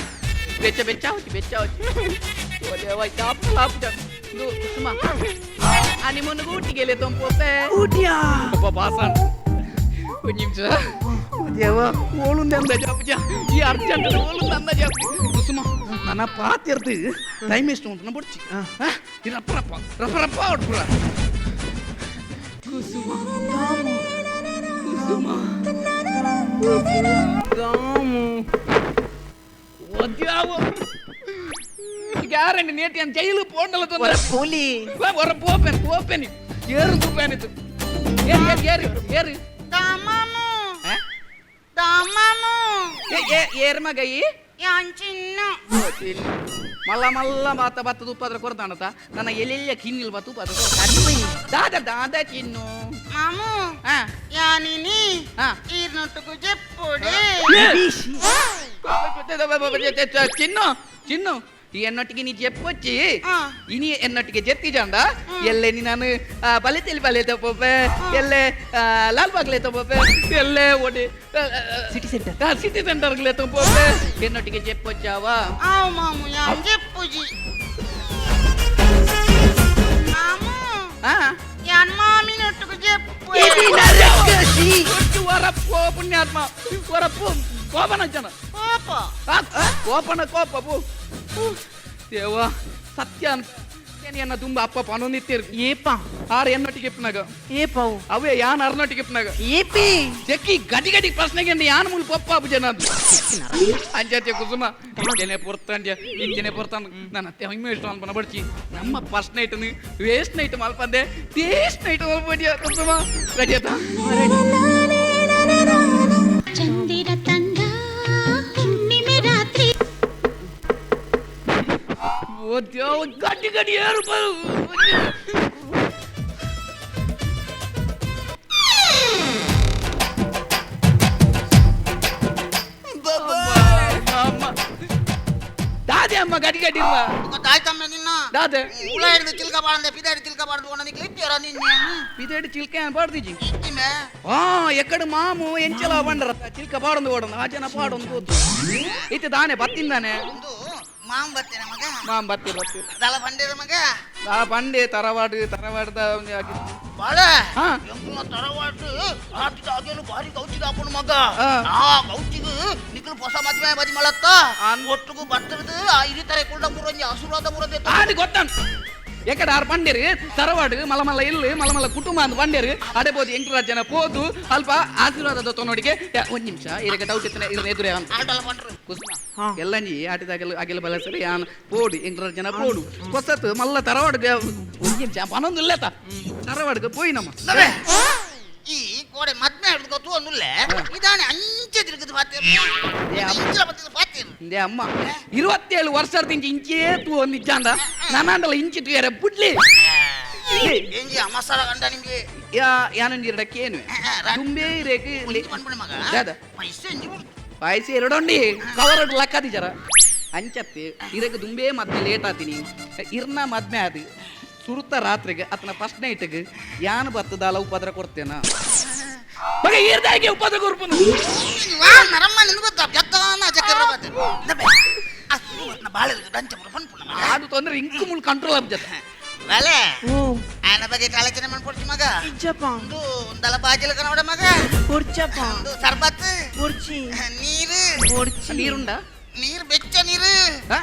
ಬೆಚ್ಚ ಬೆಚ್ಚ ಹೋಚಿ ಬೆಚ್ಚ ಹೋಚಿ ಓ ದೇವ ಆಪ್ನಲ್ಲ ಆಪ್ಜ ದು ಕುಸುಮ ಆ ನಿಮ್ಮನ್ನು ಊಟಿಗೆ ತೊಂಪೋಪೆ ಊಟಿಯಾ ಅಪ್ಪ ಬಾಸನ್ ಒಂದು ನಿಮಿಷ ದೇವ ಓಳುಂದೆ ಅಂದ ಜಾಪುಜ ಈ ಅರ್ಜೆಂಟ್ ಓಳುಂದ ಅಂದ ಜಾಪು ಕುಸುಮ ನನ್ನ ಪಾತಿರ್ದು ಟೈಮ್ ಎಷ್ಟು ಉಂಟು ಬುಡ್ಚಿ ರಪ್ಪ ರಪ್ಪ ರಪ್ಪ ರಪ್ಪ ಹೊಟ್ಪುರ ಕುಸುಮ ಕುಸುಮ ದಾಮು ಒದ್ಯಾವ ಗ್ಯಾರಂಟಿ ನೇಟಿ ಅಂತ ಜೈಲು ಪೋಂಡಲ ಒರ ತೊಂದರೆ ಪೋಲಿ ಹೊರ ಪೋಪೆನ್ ಪೋಪೆನಿ ಏರು ತೂಪೆನಿತ್ತು ಏರು ಏರು ಏರು ಏರು దామాము ಆ? దామాము ಏ ಏ ಏರ್ ಮಗಯಿ యాన్ చిన్న ಮಲ್ಲ ಮಲ್ಲ ಬಾತ ಬತ್ತ ತುಪ್ಪಾದ್ರ ಕೊರತಾಣತ ನನ್ನ ಎಲ್ಲೆಲ್ಲ ಕಿನ್ನಿಲ್ ಬಾ ತುಪ್ಪಾದ್ರ ದಾದ ದಾದ ಚಿನ್ನು మాము ಆ యానిని ఆ. ఈర్నొట్టుకు చెప్పుడే ಚಿನ್ನು ಚಿನ್ನು ಈ ಎನ್ನೊಟ್ಟಿಗೆ ನೀ చెప్పొచ్చి ಆ. ಇನಿ ಎನ್ನೊಟ್ಟಿಗೆ ಜೆತ್ತಿ ಜಾಂಡ ಎಲ್ಲೆ ನೀ ನಾನು ಬಲೆ ತೆಲಿ ಬಲೆ ತಪ್ಪೆ ಎಲ್ಲೆ ಲಾಲ್ ಬಾಗ್ಲೆ ತಪ್ಪೆ ಎಲ್ಲೆ ಒಡಿ ಸಿಟಿ ಸೆಂಟರ್. ಸಿಟಿ ಸೆಂಟರ್ಗ್ಲೆ ತಪ್ಪೆ ಎನ್ನೊಟ್ಟಿಗೆ చెప్పొచ్చావా ఆవు మాము యాన్ చెప్పుజి మాము ಆ యాన్ మామినొట్టుకు చెప్పు ಒಟ್ಟು ವರಪ್ಪೋ ಪುಣ್ಯಾತ್ಮ ವರಪ್ಪು ಕೋಪನ ಜನ కోప ಆ, ಆ, ಕೋಪನ ಕೋಪ ಪು ದೇವ ಸತ್ಯ ಎನ್ನ ದುಂಬ ಅಪ್ಪ ಪನೊಂದಿತ್ತೇರು. ಏಪ? ಆರ್ ಎನ್ನೊಟ್ಟಿಗೆ ಇಪ್ಪನಾಗ. ಏಪವು? ಅವೇ ಯಾನ್ ಅರ್ನೊಟ್ಟಿಗೆ ಇಪ್ಪನಾಗ. ಏಪಿ? ಚೆಕ್ಕಿ ಗಡಿ ಗಡಿ ಪ್ರಶ್ನೆಗೆ ಯಾನ್ ಮೂಲ ಪಪ್ಪ ಅಬುಜನ ಅಂಜಾತಿಯ ಕುಸುಮ ಇತ್ತೇನೆ ಪೊರ್ತಂಡ್ಯ ಇತ್ತೇನೆ ಪೊರ್ತಾನ. ನನ್ನ ಅತ್ತೆ ಹೆಮ್ಮೆ ಇಷ್ಟ ಅನ್ಪನ ಬಡ್ಚಿ. ನಮ್ಮ ಫಸ್ಟ್ ನೈಟ್ ವೇಸ್ಟ್ ನೈಟ್ ಮಲ್ಪಂದೆ ಟೇಸ್ಟ್ ನೈಟ್ ಮಲ್ಪಂಡ್ಯ. ಕುಸುಮ, ರೆಡಿ ಆಯ್ತಾ? ಚಂದಿರ ತಂದ ಹುಣ್ಣಿಮೆ ರಾತ್ರಿ. ಓ ದೇವ, ಗಡ್ಡಿ ಗಡಿ ಏರು ಬರು. ಅಮ್ಮ. ದಾದೆ ಅಮ್ಮ, ಗಡಿ ಗಡಿ ಇರುವ. ಗೊತ್ತಾಯ್ತಮ್ಮ ನಿನ್ನ. ದಾದೆ? ಉಳ ಹಿಡಿದು ಚಿಲ್ಕ ಬಾಳಂದೆ, ಪಿದಾಡಿ ಚಿಲ್ಕ ಬಾರ್ದು ನಿಕ್ಲು ಇಟ್ಟಿರ ನಿನ್ನೆ. ಇದೇಡು ಚಿಲ್ಕೆ ಪಾಡ್ದಿಜಿ. ಇಟ್ಟಿಮೆ. ಆ ಎಕ್ಕಡು ಮಾಮು ಎಂಚಲ ಬಂಡ್ರ ಚಿಲ್ಕ ಪಾಡೊಂದು ಓಡೊಂದು ಆ ಜನ ಪಾಡೊಂದು ಕೂತು ಇತ್ತೆ ದಾನೆ ಬತ್ತಿಂದಾನೆ. ಒಂದು ಮಾಮ್ ಬತ್ತೇನೆ ಮಗ. ಮಾಮ್ ಬತ್ತಿ ಬತ್ತಿ. ದಳ ಬಂಡಿರ ಮಗ. ಆ ಬಂಡೆ ತರವಾಡು ತರವಾಡ್ದ ಒಂಜಿ ಆಗಿ- ಬಾಳ. ಹಾ. ಎಂಕುನ ತರವಾಡು ರಾತ್ರಿ ಆಗೇನು ಭಾರಿ ಗೌಚಿಗೆ ಹಾಕೊಂಡು ಮಗ. ಹಾ. ಆ ಗೌಚಿಗೆ ನಿಕ್ಲು ಹೊಸ ಮದ್ವೆ ಬದಿ ಮಳತ್ತ. ಆನ್. ಒಟ್ಟಿಗೂ ಬರ್ತರದು ಆ ಇರಿತಾರೆ ಕುಳ್ಳ ಪೂರಂಜಿ ಹಸುರಾದ ಪೂರಂಜಿ. ಆದಿ ಗೊತ್ತಾನ್ ಎಕಡೆ ಆರು ಬಂಡೇರು ತರವಾಡು ಮಲ ಮಲ್ಲ ಇಲ್ಲು ಮಲ ಮಲ್ಲ ಕುಟುಂಬ ಅಂದ್ ಬಂಡೇರು ಅಡೆ ಬೋದು ಎಂಕುರಾಜ್ ಜನ ಪೋದು ಅಲ್ಪ ಆಶೀರ್ವಾದ ತೊನೋಡಿಗೆ. ಒಂದ್ ನಿಮಿಷ, ಇದಕ್ಕೆ ಡೌಟ್ ಇತ್ತನೆ ಇದ್ರ ಎದುರೇ ಅಂತ. ಆಟಲ ಬಂಡ್ರು. ಕುಸುಮ. ಹಾ. ಎಲ್ಲ ನೀ ಆಟಿದಾಗಲು ಅಗಿಲ ಬಲ ಸರಿ ಯಾನ್ ಪೋಡು ಎಂಕುರಾಜ್ ಜನ ಪೋಡು ಹೊಸತು ಮಲ್ಲ ತರವಾಡು. ಒಂದ್ ನಿಮಿಷ, ಪನೊಂದು ಇಲ್ಲತ ತರವಾಡ್ಗೆ ಪೋಯಿ ನಮ್ಮ. ನವೆ. ಈ ಕೋಡೆ ಮದ್ವೆ ಹಿಡಿದು ಗೊತ್ತು ಒಂದುಲ್ಲೆ ಇದಾನೆ ಅಂಚೆ ತಿರುಗದು ಪಾತೆ ಇಂಚಿನ ಬರ್ತದೆ ಪಾತೆ. ಇಂದೇ ಅಮ್ಮ, 27 ವರ್ಷದಿಂದ ಇಂಚೇ ತೂ ಒಂದು ಇಜ್ಜಾಂದ ನಾನಾಂಡಲ ಇಂಚಿ ತೂಯರೆ ಬುಡ್ಲಿ. ಎಂಜಿ ಅಮಸಾರ ಗಂಡ ನಿಮ್ಗೆ. ಯಾನೊಂಜಿ ಕೇನು ದುಂಬೇ ರೇಕ್. ಒಂಜಿ ಪನ್ಪುಣೆ ಮಗ. ದಾದ? ಪೈಸೆ ಎಂಜಿ ಬಿಡ್ತು. ಪಾಯಸ ಎರಡೊಂಡಿ ಕವರ್ ಲಕ್ಕದಿ ಜರ ಅಂಚತ್ತಿ. ಇರಕ್ಕೆ ದುಂಬೇ ಮದ್ವೆ ಲೇಟ್ ಆತೀನಿ. ಇರ್ನ ಮದ್ವೆ ಆದಿ ಸುರುತ ರಾತ್ರಿಗೆ ಅತನ ಫಸ್ಟ್ ನೈಟ್ಗೆ ಯಾನ್ ಬರ್ತದಲ್ಲ ಉಪದ್ರ ಕೊಡ್ತೇನ ಮಗ ಈರ್ದಾಗೆ ಉಪದ್ರ ಕೊರ್ಪುನು. ವಾ ನರಮ್ಮ, ನಿನ್ ಗೊತ್ತಾ ಜತ್ತಾನ ಚಕ್ರ ಬರ್ತದೆ ನಬೆ ಆ ಸುರು ಬಾಳೆ ರಂಚ ಪನ್ಪುಣ ಮಗ. ಅದು ತೊಂದ್ರೆ ಇಂಕು ಮುಳ್ ಕಂಟ್ರೋಲ್ ಆಗ್ಜತ್ತ. ಬಾಳೆ. ಓ. ಆಯನ ಬಗ್ಗೆ ಆಲೋಚನೆ ಮಾಡ್ಕೊಡ್ತಿ ಮಗ. ಇಜ್ಜಪ್ಪ. ಒಂದು ಒಂದಲ ಬಾಜಿಲ ಕನವಡ ಮಗ. ಪೊರ್ಚಪ್ಪ. ಒಂದು ಸರ್ಬತ್. ಪೊರ್ಚಿ. ನೀರು. ಪೊರ್ಚಿ. ನೀರುಂಡ? ನೀರು, ಬೆಚ್ಚ ನೀರು. ಆ?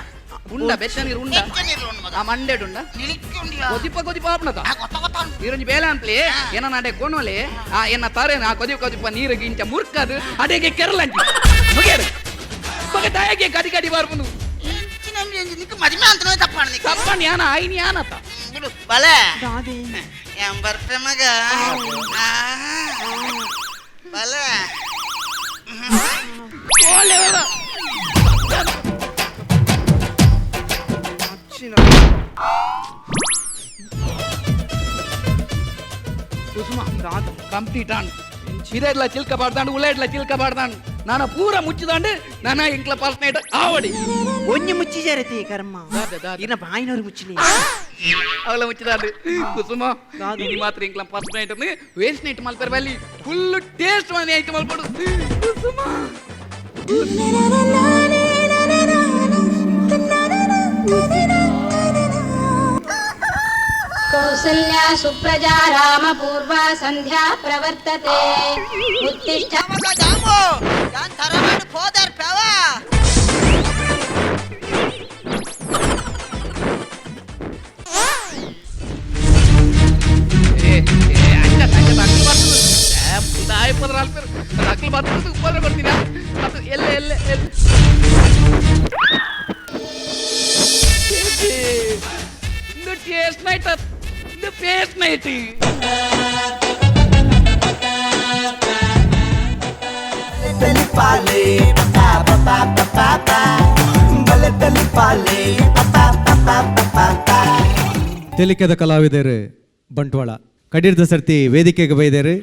ಉಂಡ, ಬೆಚ್ಚ ನೀರು ಉಂಡ. ಬೆಚ್ಚ ನೀರು ಉಂಡು ಮಗ. ಆ ಮಂಡೆಡುಂಡ? ನಿಲಿಕ್ಕಿ ಉಂಡಿಯ. ಕೊದಿಪ ಕೊದಿಪ ಆಪ್ನತ. ಆ ಗೊತ್ತ ಗೊತ್ತ ಉಂಟು. ನೀರೊಂಜಿ ಬೇಲೆ ಅನ್ಪ್ಲಿ ಏನ ನಾಡೆ ಕೋನೋಲೆ ಆ ಎನ್ನ ತಾರೆ ಆ ಕೊದಿಪ ಕೊದಿಪ ನೀರಿಗೆ ಇಂಚ ಮುರ್ಕದು ಅಡೆಗೆ ಕೆರಲಂಚಿ ಮುಗಿಯರು ಮಗ ತಾಯಿಗೆ ಗಡಿ ಗಡಿ ಬಾರ್ಪುನು. ಇಂಚಿನ ಅಂಗಿ ಅಂಜಿ ನಿಕ್ಕ ಮದ್ಮೆ ಅಂತನೇ ತಪ್ಪಾಣ ನಿಕ್ಕ. ತಪ್ಪನ್ ಯಾನ ಐನಿ ಯಾನತ. ಬಿಡು ಬಲೆ. ದಾದೆ? ಏನ್ ಬರ್ಪೆ ಮಗ. ಆ, ಬಲೆ. ಓಲೆ ಓಲ. ಕುಸುಮ, ಕಂಪ್ಲೀಟ್ ಆನ್ ಇದ ಚಿಲ್ಕ ಬಾಡ್ದಾಂಡು, ಉள்ள ಇಡ್ಲ ಚಿಲ್ಕ ಬಾಡ್ದಾಂಡು, ನಾನ ಪೂರ ಮುಚ್ಚಿದಾಂಡು. ನಾನ ಇಂಕ್ಲ ಫಸ್ಟ್ ನೈಟ್ ಆವಡಿ. ಒಂಜಿ ಮುಚ್ಚಿ ಜರತಿ ಕರ್ಮ. ದಾದ, ದಾದ? ಇನ್ನ ಬಾಯಿನವ್ರು ಮುಚ್ಚಲಿ. ಅವಳ ಮುಚ್ಚಿದಾಂಡು ಕುಸುಮ. ದಾದ? ಇನಿ ಮಾತ್ರ ಇಂಕ್ಲ ಫಸ್ಟ್ ನೈಟ್ ವೇಸ್ಟ್ ನೈಟ್ ಮಲ್ಪೆರ್ ಬಲ್ಲಿ, ಫುಲ್ ಟೇಸ್ಟ್ ಮನೆ ಐಟ್ ಮಲ್ಪಡು ಕುಸುಮ. ಕೌಸಲ್ಯಾ ಸುಪ್ರಜಾ ರಾಮ ಪೂರ್ವ ಸಂಧ್ಯಾ ಪ್ರವರ್ತತೆ, ಉತ್ತಿಷ್ಠ. ಮಗ ಜಾಂಬು ಯಾನ್ ತರವಾಡು ಹೋದರ್ ಪೆವ. ಏ ಏ, ಅಂಚ ಅಂಚ ಅಕ್ಲು ಬರ್ತದೆ. ದಾಯ ಪದ್ರ ಅಲ್ಪೇರು ಅಕ್ಲು ಬರ್ತದೆ, ಉಪದ್ರ ಬರ್ತೀನಿ ಅದು ಎಲ್ಲ ಎಲ್ಲ ಎಲ್ಲ. ಇದು ಟೇಸ್ಟ್ ನೈಟ್, ಇದು ಪೇಸ್ಟ್ ನೈಟ್. తెలిపాలే పా పా పా పా పా బలె తెలిపాలే పా పా పా పా పా. ತೆಲಿಕೆದ ಕಲಾವಿದರು ಬಂಟ್ವಾಳ ಕಡೀರ್ದ ಸರ್ತಿ ವೇದಿಕೆಗೆ ಬೈದೇರು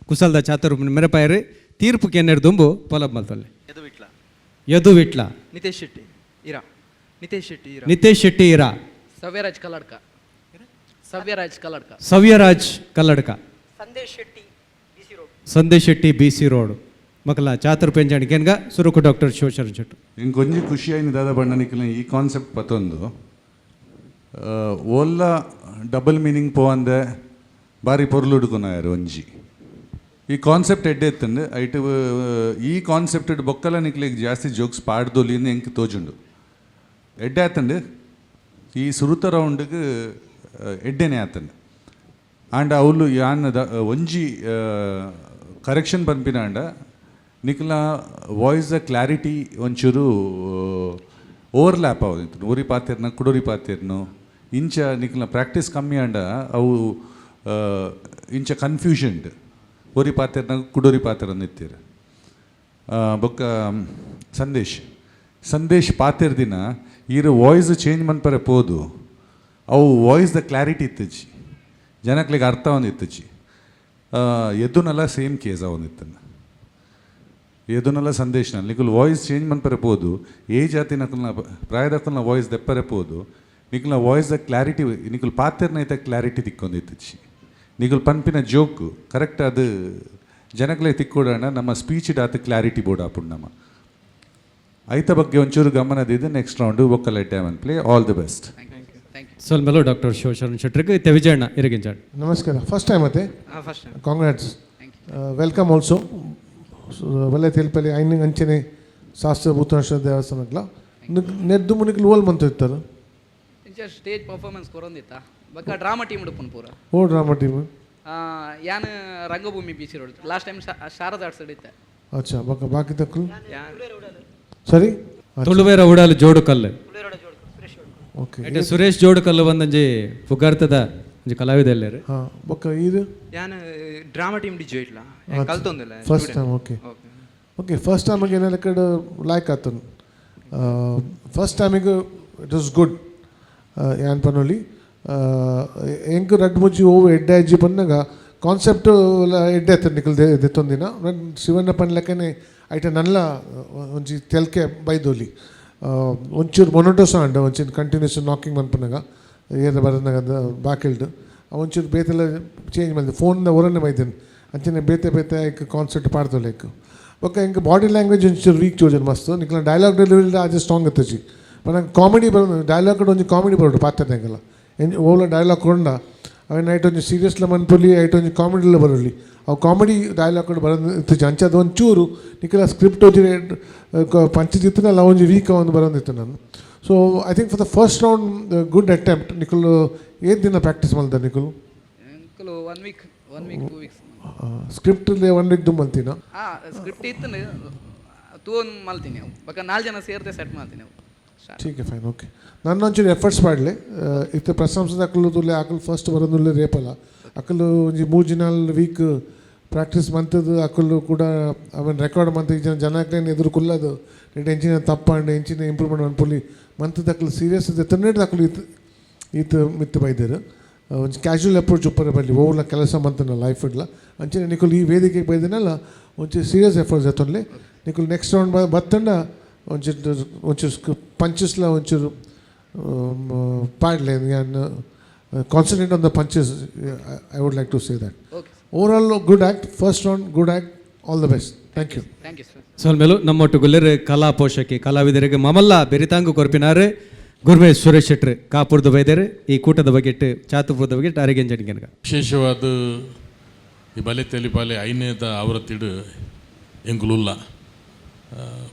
ಕುಸಲ್ದ ಚಾತುರ್ ಮೆರಪಾಯರು ತೀರ್ಪು ಕೆನ್ನೆರ್ ದುಂಬು ಪೊಲಬ್ ಮಲ್ತೊಲ್ಲೆ. ಯದು ವಿಟ್ಲ. ಯದು ವಿಟ್ಲ. ನಿತೇಶ್ ಶೆಟ್ಟಿ ಇರಾ, ನಿತೇಶ್ ಶೆಟ್ಟಿ ಇರಾ. ನಿತೇಶ್ ಶೆಟ್ಟಿ ಇರಾ. Savyaraj Kalladka, Savyaraj Kalladka. Savyaraj Kalladka. Sandesh Shetty B C road. Sandesh Shetty B C road. ಮಕ್ಕಳ ಚಾತುರ್ ಪೆಂಜಾಣಿ ಕೆನ್ಗ ಸುರುಕು ಡಾಕ್ಟರ್ ಶಿವಶರಣ್ ಶೆಟ್ಟಿ. ಇಂಕೊಂಜಿ ಖುಷಿ ಆಯ್ನ ದಾದ ಬಣ್ಣ ನಿಕ್ಲೆ ಈ ಕಾನ್ಸೆಪ್ಟ್ ಪತ್ತೊಂದು ಓಲ್ಲ ಡಬಲ್ ಮೀನಿಂಗ್ ಪೋವಂದೆ ಬಾರಿ ಪೊರ್ಲುಡುಕೊನಾಯರು. ಒಂಜಿ ಈ ಕಾನ್ಸೆಪ್ಟ್ ಎಡ್ಡೆ ಎತ್ತಂದು ಐಟ್ ಈ ಕಾನ್ಸೆಪ್ಟ್ ಬೊಕ್ಕಲ ನಿಕ್ಲೆಗ್ ಜಾಸ್ತಿ ಜೋಕ್ಸ್ ಪಾಡ್ದೊಲಿ ಎಂಕ್ ತೋಜುಂಡು. ಎಡ್ಡೆ ಆತಂಡು. ಈ ಸುರುತ ರೌಂಡ್ಗೆ ಎಡ್ಡೆನೆ ಆತನ. ಆಂಡ ಅವ್ಲು ಯಾನ್ the ಒಂಜಿ ಕರೆಕ್ಷನ್ ಪನ್ಪಿನ ಆಂಡ, ನಿಕ್ಲ ವಾಯ್ಸ್ the clarity ಒಂಚೂರು ಓವರ್ಲ್ಯಾಪ್ ಆವೊಂದಿತ್ತು. ಒರಿ ಪಾತೆರ್ನ ಕುಡೊರಿ ಪಾತೆರ್ನು ಇಂಚ ನಿಕ್ಲ ಪ್ರಾಕ್ಟೀಸ್ ಕಮ್ಮಿ ಆಂಡ ಅವು ಇಂಚ ಕನ್ಫ್ಯೂಷನ್, ಒರಿ ಪಾತೆರ್ನ ಕುಡೊರಿ ಪಾತೆರೊಂದಿತ್ತೀರು. ಬೊಕ್ಕ ಸಂದೇಶ್, ಸಂದೇಶ್ ಪಾತೆರ್ದಿನ ಈರ್ ವಾಯ್ಸ್ ಚೇಂಜ್ ಮನ್ಪರೆ ಪೋದು ಅವು ವಾಯ್ಸ್ ದ ಕ್ಲಾರಿಟಿ ಇತ್ತುಜಿ, ಜನಕ್ಲೆಗ್ ಅರ್ಥ ಆವೊಂದಿತ್ತುಜಿ. ಎದ್ದುನಲ ಸೇಮ್ ಕೇಸ್ ಆವೊಂದಿತ್ತನ್ನ, ಎದುನಲ ಸಂದೇಶನ. ನಿಕುಲು ವಾಯ್ಸ್ ಚೇಂಜ್ ಮನ್ಪರೆ ಪೋದು, ಏಜ್ ಆತಿನಕಲ್ನ ಪ್ರಾಯದಕಲ್ನ ವಾಯ್ಸ್ ದೆಪ್ಪರೆ ಪೋದು ನಿಕಲ್ನ ವಾಯ್ಸ್ ದ ಕ್ಲಾರಿಟಿ, ನಿಕುಲು ಪಾತೆರ್ನೈತ ಕ್ಲಾರಿಟಿ ತಿಕ್ಕೊಂದಿತ್ತುಜಿ. ನಿಕುಲು ಪನ್ಪಿನ ಜೋಕ್ ಕರೆಕ್ಟ್ ಅದು ಜನಕ್ಲೆ ತಿಕ್ಕೊಡೋಣ. ನಮ್ಮ ಸ್ಪೀಚ್ ಆತ ಕ್ಲಾರಿಟಿ ಬೋರ್ಡ್ ಆಪುಂಡು ನಮ್ಮ. ಐತ ಬಗ್ಗೆ ಒಂಚೂರು ಗಮನ ದಿದ್ದು ನೆಕ್ಸ್ಟ್ ರೌಂಡ್ ಒಕ್ಕಲ್ dam play. All the best. Thank you. ಸೊಲ್ಮೆಲು doctor Shivasharan ಶೆಟ್ರಿಗೆ. ಇತ್ತೆ ವಿಜಯಣ್ಣ ಇರಗಿಂಚಾಡ್. ನಮಸ್ಕಾರ. ಫಸ್ಟ್ ಟೈಮ್ ಅತ್ತೆ? First time. Congrats, welcome also. ಒಳ್ಳೆ ತೆಲ್ಪಲ್ಲಿ ಐನ ಅಂಚನೆ ಶಾಸ್ತ್ರ ಭೂತನೇಶ್ವರ ದೇವಸ್ಥಾನಕ್ಲ ನೆದ್ದು ಮುನಿಕ್ಲು ಓಲ್ ಮಂತ ಇರ್ತಾರೆ. ಇಂಚ ಸ್ಟೇಜ್ ಪರ್ಫಾರ್ಮೆನ್ಸ್ ಕೊರೊಂದಿತ್ತ, ಬೊಕ್ಕ ಡ್ರಾಮಾ ಟೀಮ್ ಉಡುಪುನ್ ಪೂರ. ಓ ಡ್ರಾಮಾ ಟೀಮ್? ಯಾನ್ ರಂಗಭೂಮಿ B C road, last time Sharada arts ಇತ್ತೆ. ಅಚ್ಚಾ, ಬೊಕ್ಕ ಬಾಕಿ ತಕ್ಕಲು ಸರಿ. ತುಳುವೇರ ಉಡಾಲು ಜೋಡುಕಲ್ಲು. ಓಕೆ. ಐಟೆ ಸುರೇಶ್ ಜೋಡುಕಲ್ಲು ಒಂದೊಂಜಿ ಪುಗಾರ್ತದ ಒಂಜಿ ಕಲಾವಿದ ಎಲ್ಲಾರು. ಹಾಂ, ಬೊಕ್ಕ ಇದು? ಯಾನ್ ಡ್ರಾಮಾ ಟೀಮ್ ಡಿ ಜೋಯಿಟ್ಲ ಕಲ್ತೊಂದಿಲ್ಲ. First time, okay. Okay, first ಟೈಮಿಗೆ ಏನೆಲ್ಲ ಕಡೆ ಲೈಕ್ ಆತನು. ಫಸ್ಟ್ ಟೈಮಿಗೆ it was good. ಯಾನ್ ಪನೊಲಿ, ಎಂಕ್ ರಡ್ಡ್ ಮುಜ್ಜಿ ಓವು ಎಡ್ಡೆ ಅಜ್ಜಿ ಪನ್ನಾಗ ಕಾನ್ಸೆಪ್ಟ್ ಎಡ್ಡೆ ಆತನ ನಿಕಲ್ ದೆತ್ತೊಂದಿನ. ಶಿವಣ್ಣ ಪನ್ಲೆಕ್ಕನೆ ಐಟ ನಲ್ಲ ಒಂಜಿ ತೆಲ್ಕೆ ಬೈದೊಲಿ. ಒಂಚೂರು ಮೊನೊಟೋಸ ಅಂಡ ಒಂಚೂರು ಕಂಟಿನ್ಯೂಸ್ ನಾಕಿಂಗ್ ಮನ್ಪುನಗ ಏರ ಬರನಾಗ ಬಾಕಿಲ್ಡ್ ಒಂಚೂರು ಬೇತೆಲ್ಲ ಚೇಂಜ್ ಮಲ್ದೆ ಫೋನ್ ಒರನೆ ಬೈದೇನೆ. ಅಂಚನೆ ಬೇತೆ ಬೇತೆ ಐಕ್ ಕಾನ್ಸೆಪ್ಟ್ ಪಾಡ್ದೊಲಿ ಐಕ್. ಬೊಕ್ಕ ಎಂಕ್ ಬಾಡಿ ಲ್ಯಾಂಗ್ವೇಜ್ ಒಂಚೂರು ವೀಕ್ ತೋಜುಂಡು ಮಸ್ತ್. ನಿಕ್ಲ ಡೈಲಾಗ್ ಡೆಲಿವರಿ ಆಜೆ ಸ್ಟ್ರಾಂಗ್ ಇತ್ತುಜಿ. ಪಂಡ ಕಾಮಿಡಿ ಬರೋದು, ಡೈಲಾಗ್ ಒಂಜಿ ಕಾಮಿಡಿ ಬರೋಡು ಪಾತೆರ್ನಗಲ. ಓಲ ಡೈಲಾಗ್ ಕೊರ್ಂಡ ಅವೆನ್ ಐಟ್ ಒಂಜಿ ಸೀರಿಯಸ್ಲ ಮನ್ಪೊಲಿ, ಐಟ್ ಒಂಜಿ ಕಾಮಿಡಿಲ ಬರೋಲಿ. ಅವು ಕಾಮಿಡಿ ಡೈಲಾಗ್ ಬರೋದು ಇತ್ತುಜಿ. ಅಂಚ ಅದು ಒಂಚೂರು ನಿಕ್ಲ ಸ್ಕ್ರಿಪ್ಟ್ ಒಂಜಿ ಪಂಚಿದಿತ್ತುನಲ್ಲ ಒಂಜಿ ವೀಕ್ ಒಂದು ಬರೋದಿತ್ತು ನಾನು. So I think for the first round, good attempt. ನಿಕುಲು ಏತ್ ದಿನ ಪ್ರಾಕ್ಟೀಸ್ ಮಲ್ದ ನಿಕುಲು? ಎಂಕುಲು one week, one week, 2 weeks. Script one week ದುಂಬಂತಿನ? ಆ ಸ್ಕ್ರಿಪ್ಟ್ ಇತ್ತು, ತೂವೊಂದು ಮಲ್ತೀನಿ ಅವು. ಬೊಕ್ಕ ನಾಲ್ಕು ಜನ ಸೇರ್ದೆ ಸೆಟ್ ಮಾಡ್ತೀನಿ ಅವು. ठीक है, ಫೈನ್, ಓಕೆ. ನನ್ನ ಒಂಚೂರು ಎಫರ್ಟ್ಸ್ ಪಾಡ್ಲೆ. ಇತ್ತೆ ಪ್ರಶಂಸದ ಅಕುಲು ತುಲೆ, ಅಕುಲು ಫಸ್ಟ್ ಬರೋದುಲ್ಲೆ ರೇಪಲ. ಅಕುಲು ಒಂಜಿ ಮೂಜಿ ನಾಲ್ ವೀಕ್ ಪ್ರಾಕ್ಟೀಸ್ ಮಂತದ್ದು. ಅಕುಲು ಕೂಡ ಅವನ್ ರೆಕಾರ್ಡ್ ಮಂತ್ ಈ ಜನ ಜನಕ್ಲೇನು ಎದುರು ಕುಲ್ಲದು ಎಂಚಿನ ತಪ್ಪಂಡು ಎಂಚಿನ ಇಂಪ್ರೂವ್ಮೆಂಟ್ ಮನ್ಪೊಲಿ ಮಂತದ್ದು. ಅಕುಲು ಸೀರಿಯಸ್ ತನ್ನೇಟ್ ಅಕುಲು ಇತ್ತು ಈತ್ ಮಿತ್ತು ಬೈದೇರು. ಒಂಜಿ ಕ್ಯಾಶುವಲ್ ಅಪ್ರೋಚ್ ಉಪ್ಪರೆ ಬರಲಿ. ಓವ್ಲ ಕೆಲಸ ಮಂತನ ಲೈಫ್ ಇಡ್ಲ. ಅಂಚನೆ ನಿಕುಲು ಈ ವೇದಿಕೆಗೆ ಬೈದಿನಲ್ಲ, ಒಂಚೂರು ಸೀರಿಯಸ್ ಎಫರ್ಟ್ಸ್ ಎತ್ತೊನ್ಲೆ. ನಿಕುಲು ನೆಕ್ಸ್ಟ್ ರೌಂಡ್ ಬತ್ತಂಡ ಒಂಚೂರು ಒಂಚೂರು ಪಂಚಸ್ಲ ಒಂಚೂರು ಪಾಡ್ಲೆ. ಯಾನ್ concentrate on the punches, I would like to say that. Okay. Overall good act, first round good act. All the best, thank you. Thank you sir. ಸೊಲ್ಮೆಲು. ನಮ್ಮೊಟ್ಟು ಗುಲ್ಲೆರ್ ಕಲಾ ಪೋಷಕಿ ಕಲಾವಿದರಿಗೆ ಮಮಲ್ಲ ಬೆರಿತಾಂಗು ಕೊರ್ಪಿನಾರು ಗುರ್ಮೆ ಸುರೇಶ್ ಶೆಟ್ರು ಕಾಪುರ್ದು ಬೈದೇರು. ಈ ಕೂಟದ ಬಗ್ಗೆ, ಚಾತುಪುರದ ಬಗ್ಗೆ ಅರಿಗೆಂಜನಿಗೆ. ವಿಶೇಷವಾದ ಈ ಬಲೆ ತೆಲಿಪಾಲೆ ಐನೇದ ಆವೃತ್ತಿಡು ಎಂಕುಲುಲ್ಲ.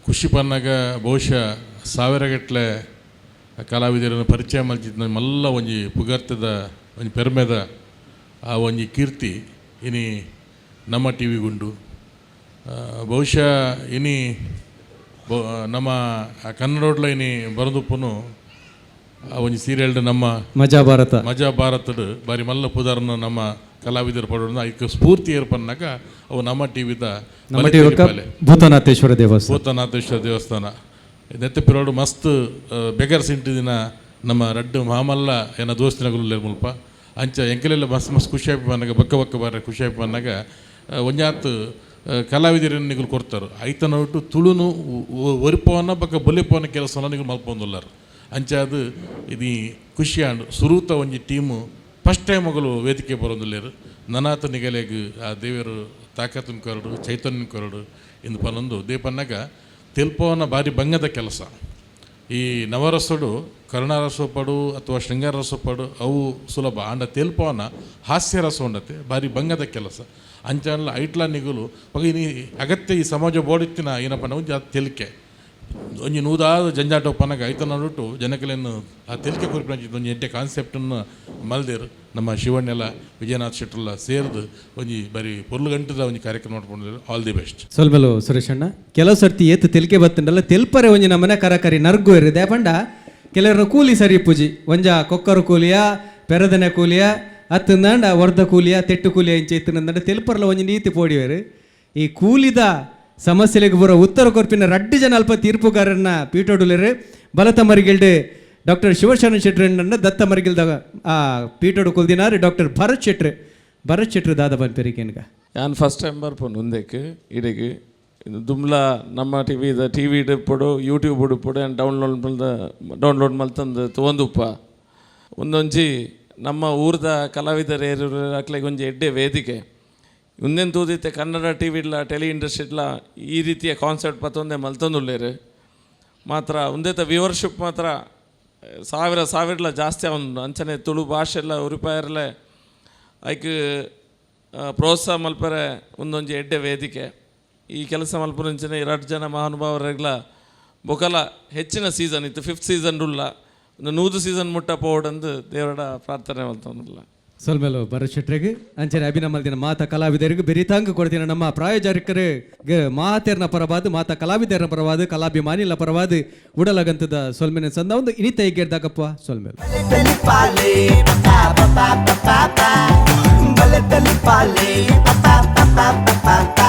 ಖುಷಿ ಪನ್ನಾಗ ಬಹುಶಃ ಸಾವಿರಗಟ್ಟಲೆ ಕಲಾವಿದರನ್ನು ಪರಿಚಯ ಮಲ್ತಿದ್ದ ಮಲ್ಲ ಒಂಜಿ ಪುಗರ್ತದ ಒಂಜಿ ಪೆರ್ಮೆದ ಆ ಒಂಜಿ ಕೀರ್ತಿ ಇನಿ ನಮ್ಮ ಟಿ ವಿಗುಂಡು. ಬಹುಶಃ ಇನಿ ನಮ್ಮ ಕನ್ನಡೋಡ್ಲ ಇನಿ ಬರದುಪ್ಪುನು ಆ ಒಂಜಿ ಸೀರಿಯಲ್ಡ್ ನಮ್ಮ ಮಜಾ ಭಾರತ. ಮಜಾ ಭಾರತದ ಬಾರಿ ಮಲ್ಲ ಪುದರ್ನ ನಮ್ಮ ಕಲಾವಿದರು ಪಡೋಣ. ಐಕ್ ಸ್ಫೂರ್ತಿ ಏರ್ಪನ್ನಾಗ ಅವು ನಮ್ಮ ಟಿವಿದ. ನಮ್ಮ ಟಿವಿ ಭೂತನಾಥೇಶ್ವರ ದೇವಸ್ಥಾನ. ಭೂತನಾಥೇಶ್ವರ ದೇವಸ್ಥಾನ ನೆತ್ತೆ ಪಿರೋಡು ಮಸ್ತ್ ಬೆಗರ್ ಸಿಂಟು ದಿನ ನಮ್ಮ ರಡ್ಡು ಮಾಮಲ್ಲ ಏನ ದೋಸ್ತಿನಗುಲು ಮುಲ್ಪ. ಅಂಚ ಎಂಕಲೆಲ್ಲ ಮಸ್ತ್ ಮಸ್ತ್ ಖುಷಿ ಆಪಿ ಬಂದಾಗ ಬಕ್ಕ ಬಕ್ಕ ಬಾರ ಖುಷಿ ಆಪಿ ಬಂದಾಗ ಒಂಜಾತ್ ಕಲಾವಿದರನ್ನು ನಿಗುಲು ಕೊಡ್ತಾರೆ. ಐತನ ಒಟ್ಟು ತುಳುನು ಒರಿಪವನ್ನ ಬಕ್ಕ ಬೊಲಿಪವನ ಕೆಲಸನ ನಿಗುಲು ಮಲ್ಪೊಂದುಲ್ಲಾರ. ಅಂಚ ಅದು ಇದು ಖುಷಿ ಆಂಡ್. ಸುರೂತ ಒಂಜಿ ಟೀಮು ಫಸ್ಟ್ ಟೈಮ್ ಮಗಳು ವೇದಿಕೆ ಬರೋದಿಲ್ಲೇರು. ನನಾತ ನಿಗಲೆಗ್ ಆ ದೇವರು ತಾಕತ್ತಿನ ಕೊರಡು, ಚೈತನ್ಯ ಕೊರಡು ಇಂದು ಪನ್ನೊಂದು ದೇಪನ್ನಾಗ ತೆಲ್ಪವನ ಭಾರಿ ಬಂಗದ ಕೆಲಸ. ಈ ನವರಸಡು ಕರುಣಾರಸ ಪಡು ಅಥವಾ ಶೃಂಗಾರ ರಸ ಪಡು ಅವು ಸುಲಭ. ಅಂಡ ತೆಲ್ಪವನ ಹಾಸ್ಯ ರಸ ಉಂಡತೆ ಭಾರಿ ಬಂಗದ ಕೆಲಸ. ಅಂಚ ಐಟ್ಲ ನಿಗುಲು ಬೊಕ ಇನಿ ಅಗತ್ಯ ಈ ಸಮಾಜ ಬೋಡಿತ್ತಿನ ಏನಪ್ಪ ನಾವು ಜಾತ್ ತೆಲಿಕೆ. ಒಂಜಿ ನೂದಾದ ಜಂಜಾಟ ಉಪ್ಪನಗ ಐತ ನಡುಟು ಜನಕಲೆನ್ ಆ ತೆಲಿಕೆ ಕೊರ್ಪಿನ ಒಂಜಿ ಎಡ್ಡೆ ಕಾನ್ಸೆಪ್ಟನ್ನು ಮಲ್ದೆರ್. ನಮ್ಮ ಶಿವಣ್ಣೆಲ್ಲ ವಿಜಯನಾಥ್ ಶೆಟ್ಟರ್ಲ ಸೇರ್ದು ಒಂಜಿ ಬರಿ ಪೊರ್ಲು ಗಂಟದ ಒಂಜಿ ಕಾರ್ಯಕ್ರಮ ಮಾಡ್ಕೊಂಡು. All the best. ಸೊಲ್ಮೆಲು ಸುರೇಶಣ್ಣ. ಕೆಲವು ಸರ್ತಿ ಏತ್ ತೆಲಿಕೆ ಬತ್ತಂಡಲ್ಲ, ತೆಲ್ಪರೆ ಒಂಜಿ ನಮ್ಮನೆ ಕರಕರಿ ನರ್ಗು ಇರಿದೆ ಪಂಡ ಕೆಲವರ ಕೂಲಿ ಸರಿ ಪೂಜಿ ಒಂಜ ಕೊಕ್ಕರು ಕೂಲಿಯ, ಪೆರದನೆ ಕೂಲಿಯ ಅತ್ತಂದಾಂಡ ವರ್ಧ ಕೂಲಿಯ, ತೆಟ್ಟು ಕೂಲಿಯ ಇಂಚ ಇತ್ತಂದಂಡ ತೆಲ್ಪರ್ಲ ಒಂಜಿ ನೀತಿ ಪೋಡಿವೇರು. ಈ ಕೂಲಿದ ಸಮಸ್ಯೆಗೆ ಬರೋ ಉತ್ತರ ಕೊರ್ಪಿನ ರಡ್ಡು ಜನ ಅಲ್ಪ ತೀರ್ಪುಗಾರನ್ನ ಪೀಠೋಡುಲೇರು. ಬಲತ ಮರಿಗಿಲ್ಡು ಡಾಕ್ಟರ್ ಶಿವಶರಣ ಶೆಟ್ರ್, ದತ್ತ ಮರಿಗಿಲ್ದ ಆ ಪೀಠೋಡು ಕುಲ್ದಿನಾರು ಡಾಕ್ಟರ್ ಭರತ್ ಶೆಟ್ರು. ಭರತ್ ಶೆಟ್ರು ದಾದ ಪನ್ಪೆರಿಕೇನ್ಗ? ಯಾನ್ ಫಸ್ಟ್ ಟೈಮ್ ಬರ್ಪುನು ಉಂದೆಕ್ ಇಡೆಗ್. ದುಮ್ಲ ನಮ್ಮ ಟಿ ವಿದ ಟಿ ವಿ ಇಪ್ಪೊಡು, ಯೂಟ್ಯೂಬ್ ಇಪ್ಪೊಡು, ಆ್ಯಂಡ್ ಡೌನ್ಲೋಡ್ ಮಲ್ದ ಡೌನ್ಲೋಡ್ ಮಲ್ತಂದು ತೂವೊಂದುಪ್ಪ. ಒಂದೊಂಜಿ ನಮ್ಮ ಊರ್ದ ಕಲಾವಿದರ ಅಕ್ಲೆಗ್ ಒಂಜಿ ಎಡ್ಡೆ ವೇದಿಕೆ ಉಂದೆನ್ ತೂದಿತ್ತೆ. ಕನ್ನಡ ಟಿ ವಿಡ್ಲ ಟೆಲಿ ಇಂಡಸ್ಟ್ರಿಡ್ಲ ಈ ರೀತಿಯ ಕಾನ್ಸೆಪ್ಟ್ ಪತ್ತೊಂದೆ ಮಲ್ತೊಂದುಲ್ಲೆರ್ ಮಾತ್ರ. ಉಂದೆತ ವ್ಯೂವರ್ಶಿಪ್ ಮಾತ್ರ ಸಾವಿರ ಸಾವಿರಲ ಜಾಸ್ತಿ ಅವನು. ಅಂಚನೆ ತುಳು ಭಾಷೆಲ್ಲ ಉರಿಪಾಯರ್ಲೆ ಐಕ್ ಪ್ರೋತ್ಸಾಹ ಮಲ್ಪರೆ ಒಂದೊಂಜಿ ಎಡ್ಡೆ ವೇದಿಕೆ. ಈ ಕೆಲಸ ಮಲ್ಪುನಂಚನೆ ಎರಡು ಜನ ಮಹಾನುಭಾವರೆಗ್ಲ ಬೊಕಲ ಹೆಚ್ಚಿನ ಸೀಸನ್ ಇತ್ತು, ಫಿಫ್ತ್ ಸೀಸನ್ ಉಲ್ಲ, ಒಂದು 100 ಸೀಸನ್ ಮುಟ್ಟ ಪೋವಡಂದು ದೇವರ ಪ್ರಾರ್ಥನೆ ಮಲ್ತೊಂದುಲ್ಲ. ಸೊಲ್ಮೆಲು ಭರತ್ ಶೆಟ್ರೆಗ್. ಅಂಚನೆ ಅಭಿನಮಲ್ದಿನ ಮಾತ ಕಲಾವಿದರಿಗೆ ಬೆರಿತಾಂಗ್ ಕೊಡ್ತೀನಿ. ನಮ್ಮ ಪ್ರಾಯೋಜಕರಿಗೆ ಮಾತೆರ್ನ ಪರವಾದ, ಮಾತ ಕಲಾವಿದರ ಪರವಾದ, ಕಲಾಭಿಮಾನಿಲ ಪರವಾದ ಉಡಲಗಂತದ ಸೊಲ್ಮೆನ ಸಂದ ಒಂದು ಇನಿತ ಈಗೇರ್ದಾಗಪ್ಪ. ಸೊಲ್ಮೆಲು. తెలిపాలే పా పా పా పా, బల తెలిపాలే పా పా పా పా పా.